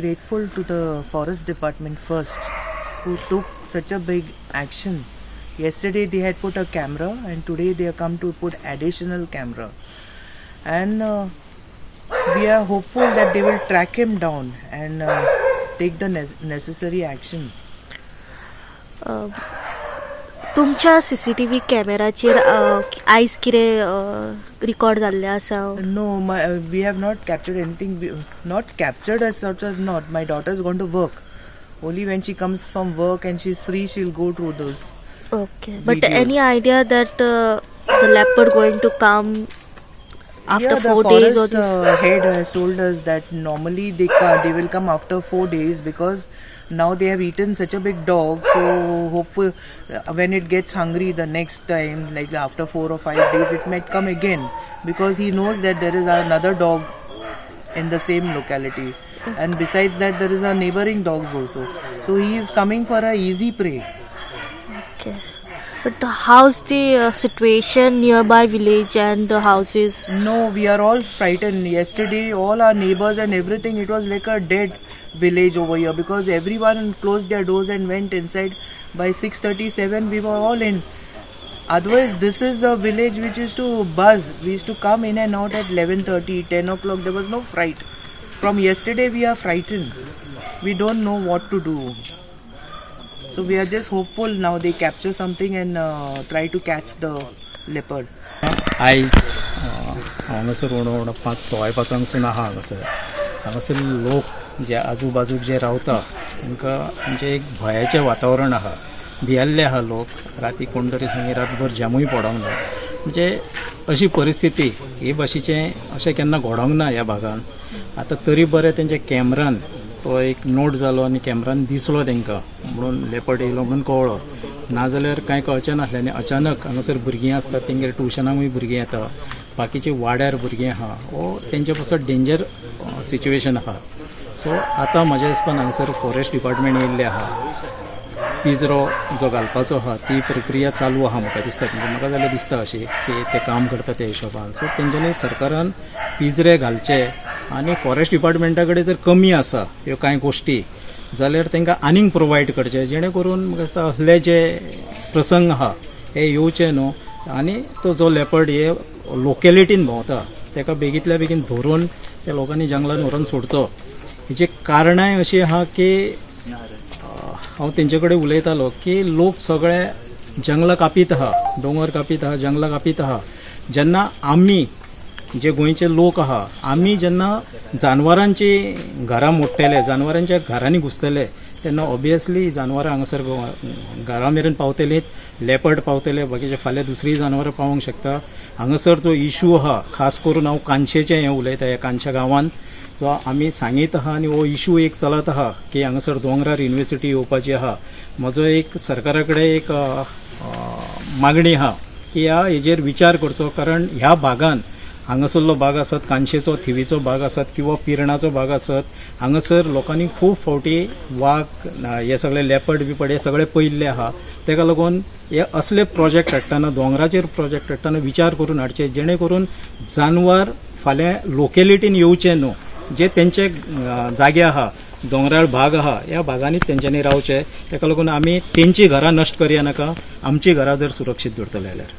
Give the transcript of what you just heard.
grateful to the forest department first, who took such a big action. Yesterday they had put a camera and today they have come to put additional camera. And we are hopeful that they will track him down and take the necessary action. तुमच्या CCTV कॅमेराचेर आयज कितें record जाल्लें आसा? No, we have not captured anything. Not captured as such or not. My daughter is going to work. Only when she comes from work and she's free, she'll go through those. Okay, but videos. Any idea that the leopard going to come after Yeah, the 4 days or forest head has told us that normally they will come after 4 days because now they have eaten such a big dog. So hopefully, when it gets hungry the next time, like after 4 or 5 days, it might come again because he knows that there is another dog in the same locality, and besides that, there is a neighboring dogs also. So he is coming for a easy prey. Okay. But how's the situation nearby village and the houses? No, we are all frightened. Yesterday, all our neighbors and everything, it was like a dead village over here because everyone closed their doors and went inside. By 6:37, we were all in. Otherwise, this is a village which used to buzz. We used to come in and out at 11:30, 10 o'clock. There was no fright. From yesterday, we are frightened. We don't know what to do. So we are just hopeful now they capture something and try to catch the leopard. आयज हांगासर उणो उणो 5-5:15 सून आहा. हांगासर हांगासर लोक जे आजूबाजूक जे रावता तांकां म्हणजे एक भंयाचें वातावरण आहा, भियेल्ले आहा लोक. राती कोण तरी सांगी रातभर जामूय पडोंक ना. म्हणजे अशी परिस्थिती हे भाशेचें अशें केन्ना घडोंक ना ह्या भागान. आतां तरी बरें तेंच्या कॅमरान तो एक नोट जालो आनी कॅमरान दिसलो तांकां म्हणून लेपर्ड येयलो म्हणून कळ्ळो. नाजाल्यार कांय कळचें नासलें. आनी अचानक हांगासर भुरगीं आसतात, तेंगेर ट्युशनाकूय भुरगीं येता, बाकीचे वाड्यार भुरगीं आहा, हो तेंचे पासत डेंजर सिच्युएशन आहा. सो आतां म्हज्या हिसपान हांगासर फॉरेस्ट डिपार्टमेंट येयल्लें आहा, पिंजरो जो घालपाचो आहा ती प्रक्रिया चालू आहा म्हाका दिसता. म्हणजे म्हाका जाल्यार दिसता अशी की ते काम करता त्या हिशोबान. सो तेंच्यांनी सरकारान पिंजरे घालचे आनी फॉरेस्ट डिपार्टमेंटा कडेन जर कमी आसा ह्यो कांय गोश्टी जाल्यार तांकां आनीक प्रोवायड करचे, जेणे करून म्हाका दिसता असले जे प्रसंग आहा हे येवचे न्हू. आनी तो जो लेपर्ड हे लोकेलिटीन भोंवता ताका बेगींतल्या बेगीन धरून त्या लोकांनी जंगलान व्हरून सोडचो. हेची कारणांय अशी आहा की हांव तेंचे कडेन उलयतालो की लोक सगळे जंगलां कापीत आहा, दोंगर कापीत आहा, जंगलां कापीत आहा. जेन्ना आमी जे गोंयचे लोक आहा आमी जेन्ना जानवरांची घरां मोडटले, जानवरांच्या घरांनी घुसतले तेन्ना ऑबियसली जानवरां हांगासर घरा मेरेन पावतलीं, लेपर्ड पावतले, बाकीचे फाल्यां दुसरीं जानवरां पावोंक शकता. हांगासर जो इशू आहा खास करून हांव कानशेचें हें उलयता, ह्या कानशा गांवांत जो आमी सांगीत आहा आनी हो इशू एक चलत आहा की हांगासर दोंगरार युनिवर्सिटी येवपाची आहा. म्हजो एक सरकारा कडेन एक मागणी आहा की ह्या हेजेर विचार करचो, कारण ह्या भागान हांगासरलो भाग आसत, कानशेचो थिवीचो भाग आसत किंवा पिरणाचो भाग आसत, हांगासर लोकांनी खूब फावटी वाग हे सगळे लेपर्ड बिपर्ड हे सगळे पयिल्ले आहा. तेका लागून हे असले प्रोजेक्ट हाडटना, दोंगराचेर प्रोजेक्ट हाडटना विचार करून हाडचे, जेणे करून जानवर फाल्यां लोकेलिटीन येवचे न्हू. जे तेंचे जागे आहा, दोंगराळ भाग आहा, ह्या भागांनी तेंच्यांनी रावचे. तेका लागून आमी तेंची घरां नश्ट करया नाका, आमची घरां जर सुरक्षीत दवरतले जाल्यार.